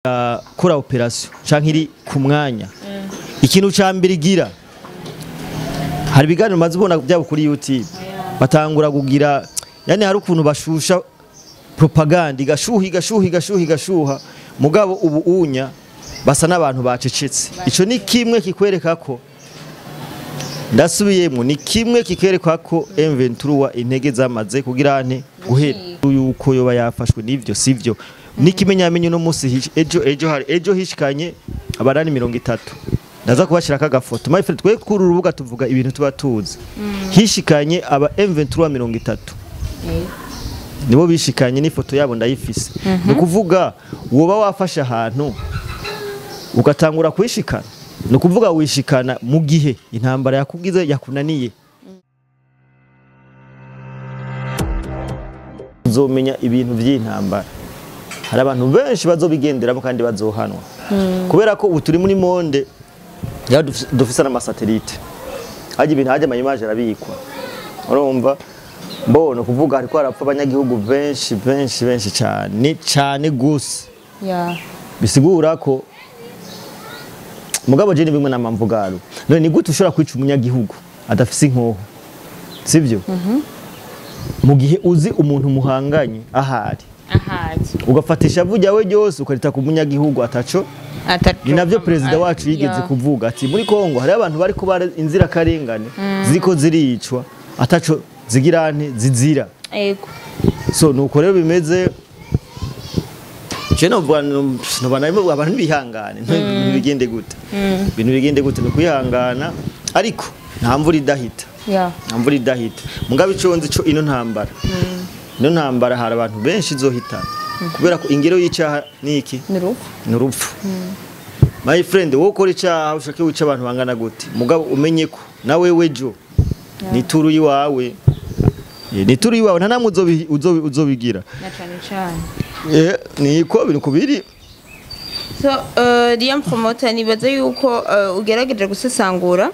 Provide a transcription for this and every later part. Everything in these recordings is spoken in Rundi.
Kora opération canke iri ku mwanya, ikintu ca mbere igira, hari ibiganiro maze ubona byabo kuri YouTube, batangura kugira, yani hari ukuntu bashusha propaganda, igashuha, igashuha, igashuha, igashuha, mugabo ubu unya basa n'abantu bacecetse. Ico ni kimwe kikwereka ko, ndasubiyemo, ni kimwe kikwereka ko M23 intege zamaze kugira nte guhera, yuko yoba yafashwe n'ivyo sivyo. N'ikimenyamenyo no munsi ejo hari ejo hishikanye abarani 30, ndaza kubashira kagafoto, my friend. Twe kuri urubuga tuvuga ibintu tuba tuzi. Hishikanye aba M23 30, nibo bishikanye, n'ifoto yabo ndayifise. Ni ukuvuga woba wafashe ahantu ugatangura kwishikana, ni ukuvuga wishikana mu gihe intambara yakugize yakunaniye. Uzomenya ibintu by'intambara, hari abantu benshi bazobigenderamo kandi bazohanwa, kubera ko ubu turi muri monde ya dufise n'ama satellite, hajya ibintu, hajya ama image arabikwa. Urumva mbona kuvuga hariko harapfa abanyagihugu benshi, benshi, benshi cyane cyane gose. Bisigura ko, mugabo je ni bimwe namamvugaro, none ni gute ushobora kwica umunyagihugu adafise inkoho, sivyo, mu gihe uzi umuntu muhanganye ahari, ahari, ugafatisha vujya we ryose ukarita ku munyagihugu ataco? Ataco. Ni navyo perezida wacu yigeze kuvuga ati muri Kongo hari abantu bari kuba inzirakarengane ziriko ziricwa ataco zigira nte zizira. So nuko rero bimeze. Je novuga noba nayo abantu ntibihangane, ibintu bigende gute, ibintu bigende gute, ni kwihangana, ariko nta mvura idahita. Nta mvura idahita. Mugabo ico nzi co, ino ntambara hari abantu benshi izohitana, kubera ko ingero y'icyaha ni iki? Ni urupfu. Ni urupfu, my friend. Wowe ukora icyaha, ushake wica abantu bangana gute, mugabo umenye ko nawe wejo ni turu yiwawe. Ni turu yiwawe, nta namwe uzobigira. Na cane cane. Niko bintu kubiri. So Liam Promoter, nibaza yuko ugerageje gusesangura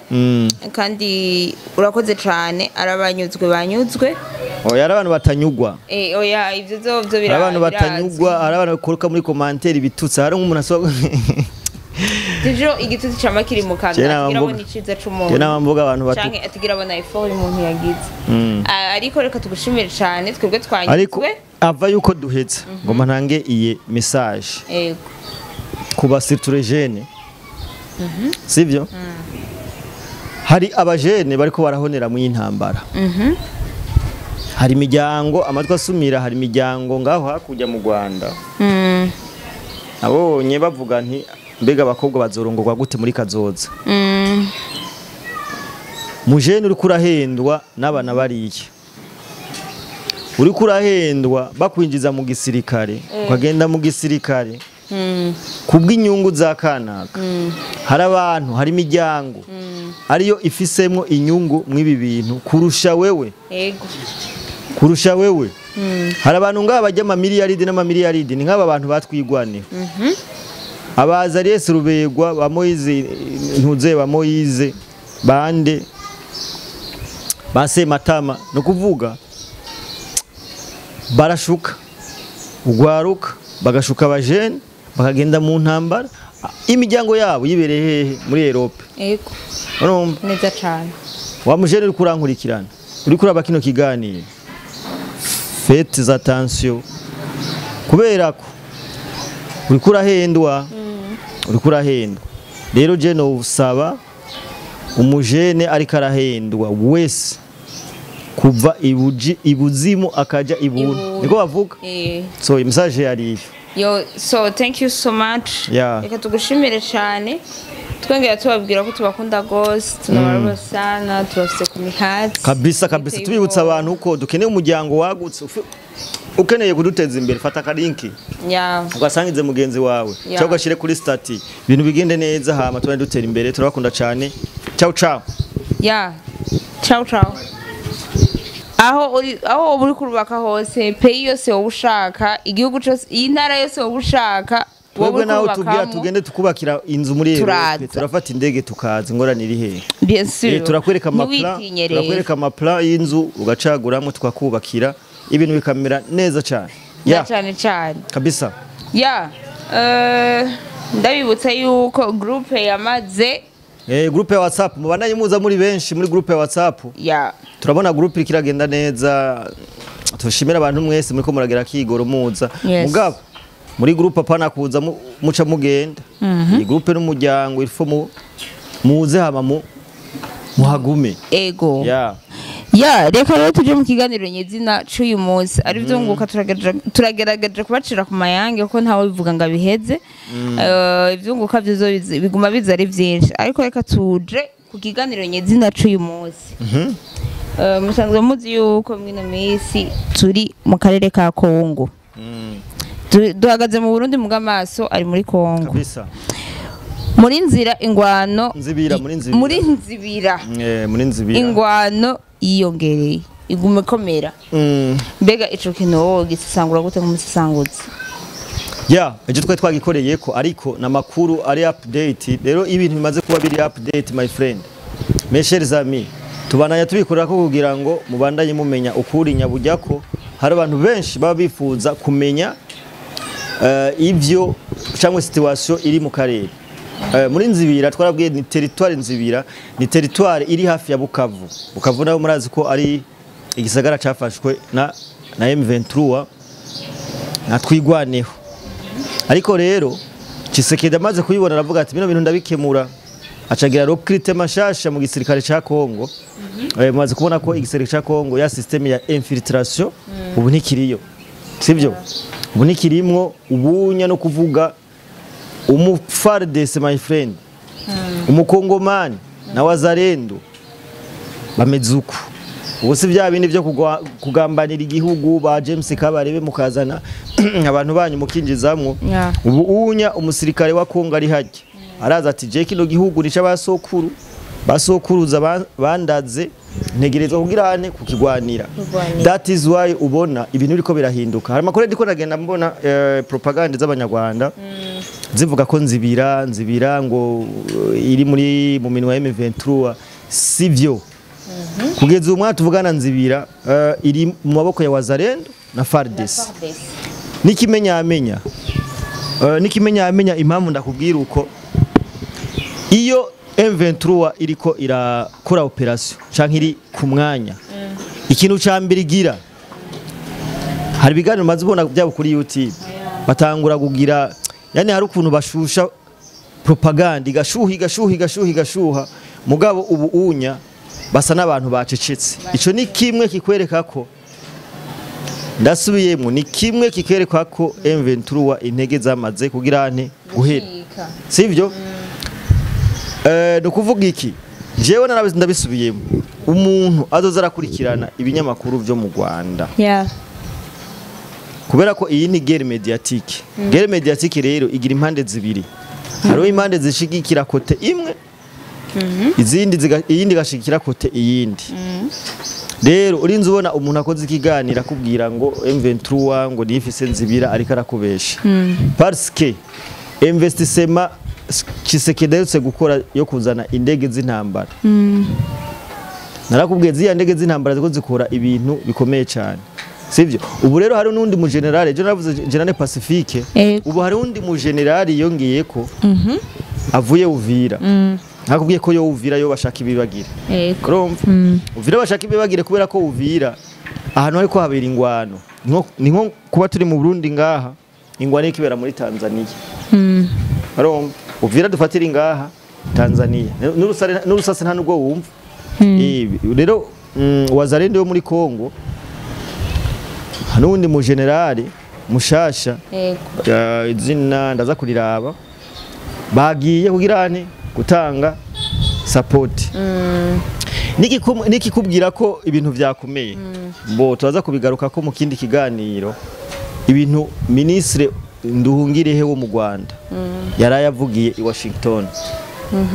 kandi urakoze cane, arabanyuzwe banyuzwe. Oya, hari abantu batanyugwa. Oya, ivyo zo byo Hari abantu birazwi. batanyugwa, hari abantu bakoroka muri commentaire ibitutsi, hari nk'umuntu asoba. Dejo igitutsi cama kiri mu kanwa, Je nama atigira mvuga- abona iciza Je c'umuntu nama mvuga abantu batu canke atigira abona effort umuntu yagize. Ah, ariko reka tugushimire cane, twebwe Ariko twanyuzwe. ava yuko duhetse, ngoma ntange iye message ku ba surtout jeunes, sivyo? Hari abajene bariko barahonera mu y'intambara. Hari imiryango, amatwi asumira, hari imiryango ngaho hakurya mu Rwanda abonye bavuga nti: "Mbega abakobwa bazorongorwa gute muri kazoza?" Mujene uriko urahendwa n'abana bariya, uriko urahendwa bakwinjiza mu gisirikare, ukagenda mu gisirikare kubw'inyungu za kanaka. Hari abantu, hari imiryango ariyo ifisemwo inyungu mw'ibi bintu kurusha wewe. Kurusha wewe. Hari abantu ngaha bajya amamiliyaridi n'amamiliyaridi, ni nk'aba bantu batwigwanira, abaza Ariès Ruberwa, ba Moise Ntuze, ba Moise bande, ba Sematama. No kuvuga barashuka ugwaruka, bagashuka abajene bakagenda mu ntambara, imiryango yabo yibereye hehe? Muri Europe. Urumva? Neza cane. Wa mujene uri kurankurikirana, uri kuraba kino kiganiro, faites attention, kubera ko uriko urahendwa, uriko urahendwa. Rero je usaba umujene ariko arahendwa wese kuva ibuji ibuzimu akaja ibuntu. Ibuntu. Niko bavuga. So message yariyo. Yo, so thank you so much. Reka tugushimire cyane, twongera tubabwira ko tubakunda gose, tunabaraba sana, tubafise ku mihati. Kabisa kabisa. Biteye Tubibutsa ubwoba. abantu ko dukeneye umuryango wagutse. Ukeneye kuduteza imbere, fata aka link ugasangize mugenzi wawe cyangwa ugashyire kuri statut, ibintu bigende neza, hama tubane dutera imbere. Turabakunda cyane. Ciao ciao. Yeah, ciao ciao. Aho uri, aho woba uri kurubaka hose, pays yose woba ushaka, igihugu cyose, iyi ntara yose woba ushaka, woba Twebwe uri nawe tubwira kurubakamo. tugende tukubakira inzu muri Europe. Turaza. Turafata indege tukaza, ingorane iri hehe? Bien sûr. Turakwereka ama plan. Ntiwitinye rero. Turakwereka ama plan y'inzu, ugacaguramo, tukakubakira, ibintu bikamera neza cyane. Yeah. Cyane cyane. Kabisa. Yeah. Ndabibutsa yuko groupe yamaze Groupe ya WhatsApp mubandanye muza muri benshi muri groupe ya WhatsApp. Turabona groupe iriko iragenda neza, tushimira abantu mwese muriko muragira kigoro muza. Mugabo muri groupe apana kuza muca mugenda. Iyi groupe n'umuryango ifo muze hama muhagume. Ego. Ya, reka rero tuje mu kiganiro nyezina c'uyu munsi. Ari vyunguka turagerageza kubacira ku mayange kuko ntawe bivuga ngo abiheze. Ivyunguka vyo biguma biza ari vyinshi. Ariko reka tuje ku kiganiro nyezina c'uyu munsi. Musanzwe muzi yuko mwino misi turi mu karere ka Kongo. Duhagaze mu Burundi muga amaso ari muri Kongo. Kabisa. Muri nzira ingwano Nzibira muri nzibira. Muri nzibira. Muri nzibira. Ingwano yiyongereye igume komera. Mbega ico kintu wowe gisangura gute nk'umusisanguzi? Ya, ejo twe twagikoreye ko ariko namakuru ari update. Rero ibintu bimaze kuba biri update my friend. Mes chers amis, tubananya tubikorera ko kugira ngo mubandanye mumenya ukuri nyabujya ko hari abantu benshi baba bifuza kumenya ivyo cyangwa situation iri mu karere. Muri nzibira twarabwiye ni territoire nzibira ni territoire iri hafi ya Bukavu. Bukavu nayo murazi ko ari igisagara cafashwe na M23 na twigwaneho. Ariko rero Tshisekedi amaze kuyibona aravuga ati bino bintu ndabikemura, acagira recrutement mashasha mu gisirikare ca Kongo. Mumaze kubona ko igisirikare ca Kongo ya systeme ya infiltration ubu ntikiriyo. Sivyo? Ubu ntikirimwo ubunya no kuvuga umu FARDC my friend, umukongomani na wazalendo bamezuku. Ubu si bya bindi byo kugambanira igihugu ba James Kabarebe mukazana abantu banyu mukinjizamwo. Ubu unya umusirikare wa Kongo ari hajye araza ati je kino gihugu ni c'abasokuru basokuruza bandaze ntegerezwa kugirane kukigwanira. That is why ubona ibintu biriko birahinduka. Hari makuru ndiko nagenda mbona propaganda z'abanyarwanda zivuga ko nzibira ngo iri muri mu minwa ya M23. Sivyo. Kugeza ubu tuvugana nzibira iri mu maboko ya Wazalendo na FARDC. Nikimenya amenya impamvu ndakubwira uko iyo M23 iriko irakora operation canke iri ku mwanya, ikintu ca mbere igira hari ibiganiro maze ubona byabo kuri YouTube batangura kugira, yani hari ukuntu bashusha propaganda igashuha mugabo ubu unya basa n'abantu bacecetse. Ico ni kimwe kikwereka ko ndasubiyemo, ni kimwe kikwereka ko M23 intege zamaze kugira nte guhera. Sivyo? Nukuvuga iki? Jewe ndabisubiyemo. Umuntu azoza arakurikirana ibinyamakuru vyo mu Rwanda. Kubera ko iyi ni guerre médiatique. Guerre médiatique rero igira impande zibiri. Hariho impande zishigikira kote imwe, izindi iyindi gashigikira kote iyindi. Rero urinze ubona umuntu akoze ikiganira akubwira ngo M23 ngo nifise nzibira ariko arakubesha. Parce que investissement Tshisekedi aherutse gukora yo kuzana indege z'intambara. Narakubwiye ziya ndege z'intambara ziko zikora ibintu bikomeye cyane. Sivyo? Ubu rero hari nundi mu general, ejo navuze General Pacifique, ubu hari undi mu general yongeye ko avuye Uvira. Nakubwiye ko yo Uvira yo bashaka ibibagire. Urumva? Uvira bashaka ibibagire kubera ko Uvira ahantu hariko habera ingwano. Ni nko kuba turi mu Burundi ngaha, ingwano ikibera muri Tanzania. Urumva? Uvira dufatira ingaha Tanzania. N'urusase nta nubwo wumva. Rero Wazalendo yo muri Kongo nundi mu general mushasha izina ndaza kuriraba bagiye kugirane gutanga support. Nikikubwira ko ibintu vyakomeye. Bo turaza kubigaruka ko mu kindi kiganiro ibintu ministre Nduhungirehe wo mu Rwanda yarayavugiye i Washington.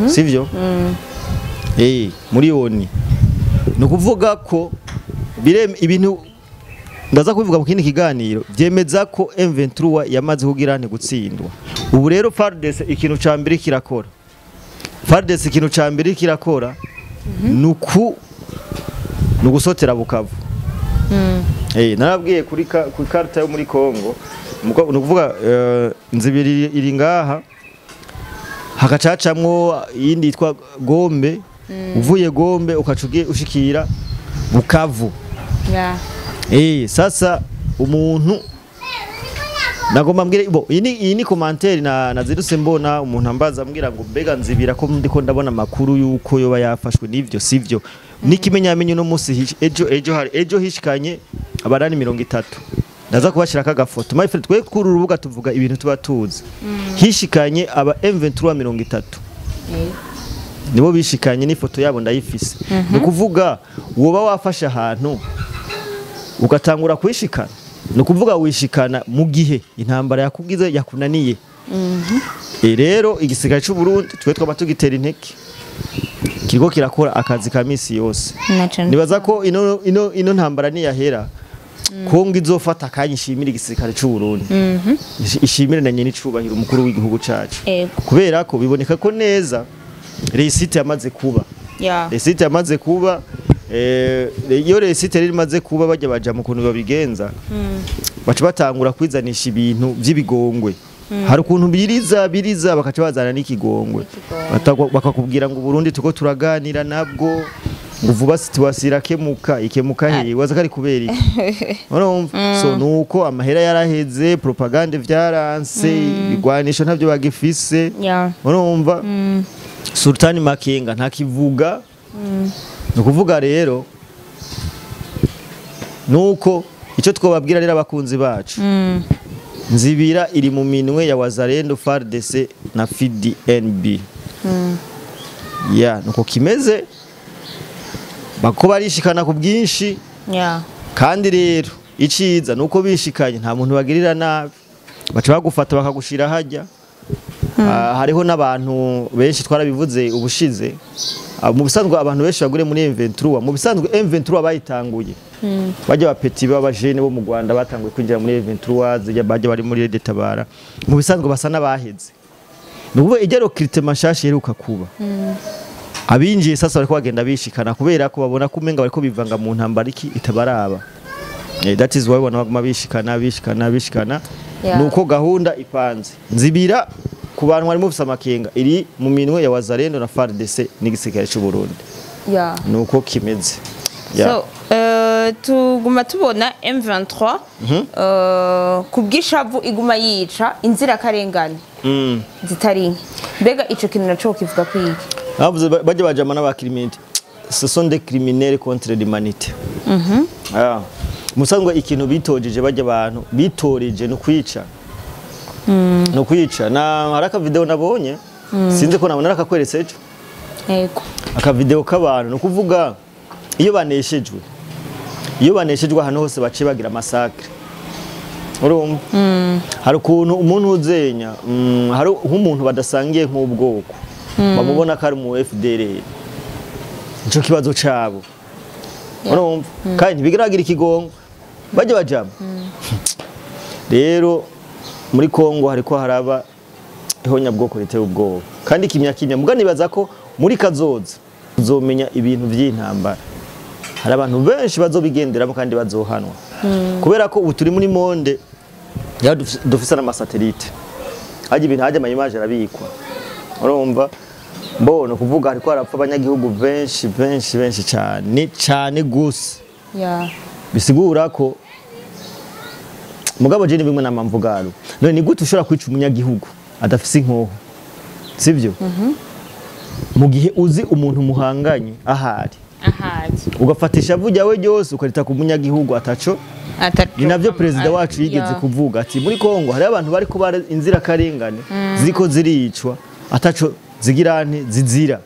Sivyo? Muri ONU. Nukuvuga ko ibintu ndaza kubivuga mu kindi kiganiro byemeza ko M23 yamaze kugirane gutsindwa. Ubu rero FARDC ikintu ca mbere kirakora. FARDC ikintu ca mbere kirakora nuku nugusotera Bukavu. Narabwiye kuri karta yo muri Kongo Ni ukuvuga Nzibira iri ngaha, hakacacamwo iyindi yitwa Gombe. Uvuye Gombe ukaca ushikira Bukavu. Sasa umuntu nagomba mbwire bo, iyi ni commentaire na naziruse mbona umuntu ambaza ambwira ngo mbega Nzibira ko ndiko ndabona amakuru yuko yoba yafashwe, nivyo sivyo? N'ikimenyamenyo no munsi ejo hari ejo hishikanye abarani 30, ndaza kubashira kagafoto. My friend, twe kuri urubuga tuvuga ibintu tuba tuzi. Hishikanye aba M23 30, nibo bishikanye, n'ifoto yabo ndayifise. Ni kuvuga woba wafashe ahantu ugatangura kwishikana, ni ukuvuga wishikana mu gihe intambara yakugize yakunaniye. Rero igisirikare cy'u Burundi twe twaba tugitera inteke, kiriko kirakora akazi ka misi yose. Nibaza ko ino ntambara niyahera, Kongo izofata akanya ishimira igisirikare cy'u Burundi, ishimire na nyene icubahiro umukuru w'igihugu cacu, kubera ko biboneka ko neza réussite yamaze kuba. Réussite yamaze kuba. Iyo réussite rero imaze kuba, bajya baja mu kuntu babigenza, baca batangura kwizanisha ibintu by'ibigongwe. Hari ukuntu biriza biriza bakaca bazana n'ikigongwe. Bakakubwira ngo Burundi tuko turaganira nabwo, ngo vuba situation irakemuka. Ikemuka he? Waza kari kubera iki? Urumva, so nuko amahera yaraheze, propagande vyaranse, ibigwanisho ntabyo bagifise. Urumva, Sultani Makenga ntakivuga. Ni ukuvuga rero nuko icyo twababwira rero abakunzi bacu, Nzibira iri mu minwe ya Wazalendo, FARDC na FDNB. Ya, nuko kimeze, bako barishikana ku bwinshi. Kandi rero iciza nuko bishikanye nta muntu bagirira nabi, baca bagufata bakagushira hajya. Hariho n'abantu benshi, twarabivuze ubushize. Mu bisanzwe abantu benshi bagure muri M23, mu bisanzwe M23 bayitanguye bajya bapeti b'abajene bo mu Rwanda batanguye kwinjira muri M23, zijya bajya bari muri Tabara, mu bisanzwe basa n'abaheze. Ni ukuvuga ijya recrutement nshasha iheruka kuba, abinjiye sasa bariko bagenda bishikana kubera ko babona ko umenga bariko bivanga mu ntambara iki itabaraba. That is why bona baguma bishikana bishikana bishikana. Nuko gahunda ipanze. Nzibira, ku bantu bari mufise amakenga, iri mu minwe ya Wazalendo na FARDC n'igisirikare cy'u Burundi. Nuko kimeze. So tuguma tubona M23 ku bw'ishavu iguma yica inzirakarengane zitari nke. Mbega ico kintu naco kivuga kwiki? Bavuze bajya bajama n'aba criminels, ce sont des criminels contre l'humanité. Musanzwe ikintu bitojeje, bajya abantu bitoreje no kwica, no kwica. Na hari aka video nabonye, sinzi ko nabona nakakweretse ejo. Yego. Aka video k'abantu, no kuvuga iyo baneshejwe ahantu hose baciye bagira massacre. Urumva, hari ukuntu umuntu uzenya, hari nk'umuntu badasangiye nk'ubwoko, bamubona ko ari mu FDLR, nico kibazo cabo. Urumva, kandi ntibigaragira ikigongo bajya bajama. Rero muri Kongo hariko haraba ihonyabwoko riteye ubwoba kandi kimya kimya. Muga nibaza ko muri kazoza uzomenya ibintu vy'intambara, hari abantu benshi bazobigenderamo kandi bazohanwa, kubera ko ubu turi muri monde ya dufise n'ama satellite, hajya ibintu, hajya ama image arabikwa. Urumva, mbona kuvuga hariko harapfa abanyagihugu benshi benshi benshi cyane cyane gose. Bisigura ko mugabo je ni bimwe namamvugaro. None ni gute ushobora kwica umunyagihugu adafise inkoho, sivyo, mu gihe uzi umuntu muhanganye ahari, ahari, ugafatisha ishavu ryawe ryose ukarita ku munyagihugu ataco? Ni navyo perezida wacu yigeze kuvuga ati muri Kongo hari abantu bari kuba inzirakarengane ziriko ziricwa ataco zigira nte zizira.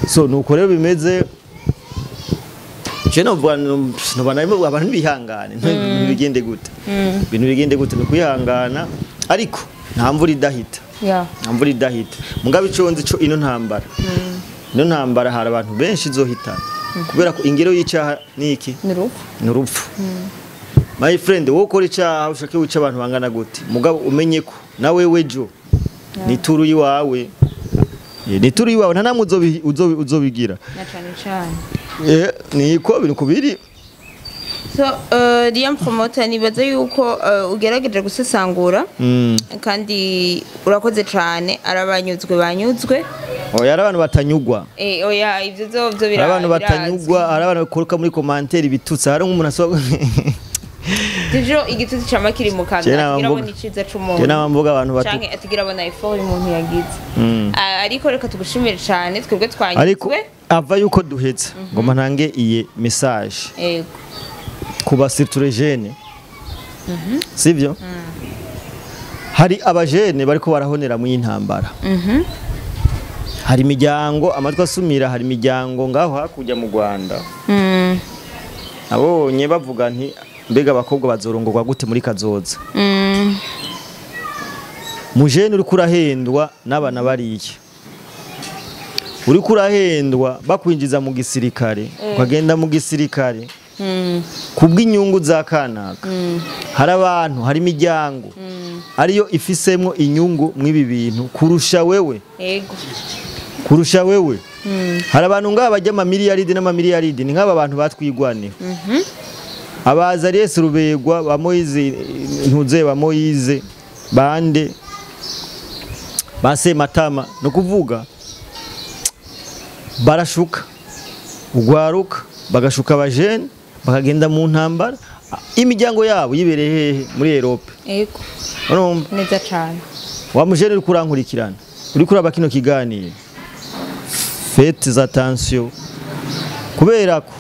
So nuko rero bimeze. Je novuga noba narimo abantu ntibihangane, ibintu bigende gute, ibintu bigende gute, ni kwihangana, ariko nta mvura idahita. Nta mvura idahita. Mugabe ico nzi co, ino ntambara hari abantu benshi izohitana, kubera ko ingero y'icyaha ni iki? Ni urupfu. Ni urupfu, my friend. Wowe ukora icyaha, ushake wica abantu bangana gute, mugabo umenye ko nawe wejo ni turu yiwawe. Ni turu yiwawe, nta namwe uzobigira. Na cane cane. Niko bintu kubiri. So Liam Promoter, nibaza yuko ugerageje gusesangura kandi urakoze cane. Arabanyuzwe banyuzwe. Oya, hari abantu batanyugwa. Oya, ivyo zo byo Hari abantu birazwi. batanyugwa, hari abantu bakoroka muri commentaire ibitutsi, hari nk'umuntu asohoka. Tijo igitutsi cama kiri mu kanwa, Je nama atigira mvuga. abona iciza Je c'umuntu nama mvuga abantu batu canke atigira abona effort umuntu yagize. Ah, ariko reka tugushimire cane, twebwe Ariko twanyuzwe. ava yuko duhetse, ngoma ntange iye message Yego. ku ba surtout les jeunes, sivyo? Hari abajene bariko barahonera mu y'intambara, hari imiryango amatwi asumira, hari imiryango ngaho hakurya mu Rwanda abonye bavuga nti: "Mbega abakobwa bazorongorwa gute muri kazoza?" Mujene uriko urahendwa n'abana bariya, uriko urahendwa bakwinjiza mu gisirikare, ukagenda mu gisirikare kubw'inyungu za kanaka, hari abantu, hari imiryango ariyo ifisemwo inyungu mw'ibi bintu kurusha wewe. Kurusha wewe. Hari abantu ngaha bajya amamiliyaridi n'amamiliyaridi, ni nk'aba bantu batwigwaniho, abaza Ariès Ruberwa, ba Moise Ntuze, ba Moise bande, ba Sematama. No kuvuga barashuka ugwaruka, bagashuka abajene bakagenda mu ntambara, imiryango yabo yibereye hehe? Muri Europe. Urumva? Neza cane. Wa mujene uri kurankurikirana, uri kuraba kino kiganiro, faites attention, kubera ko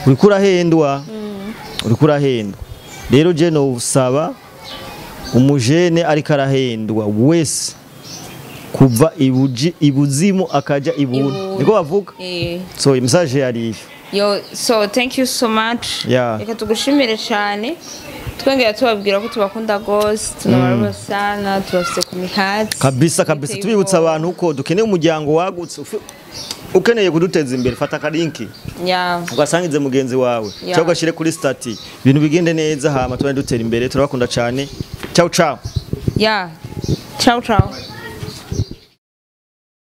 uriko urahendwa, uriko urahendwa. Rero je usaba umujene ariko arahendwa wese kuva ibuji ibuzimu akaja ibuntu. Ibuntu. Niko bavuga. So message yari iyo. Yo, so thank you so much. Reka tugushimire cyane, twongera tubabwira ko tubakunda gose, tunabaraba sana, tubafise ku mihati. Kabisa kabisa. Biteye Tubibutsa ubwoba. abantu ko dukeneye umuryango wagutse. Ukeneye kuduteza imbere, fata akalinki ugasangize mugenzi wawe cyangwa ugashyire kuri statut, ibintu bigende neza, hama tubane dutera imbere. Turabakunda cyane. Ciao ciao. Yeah, ciao ciao.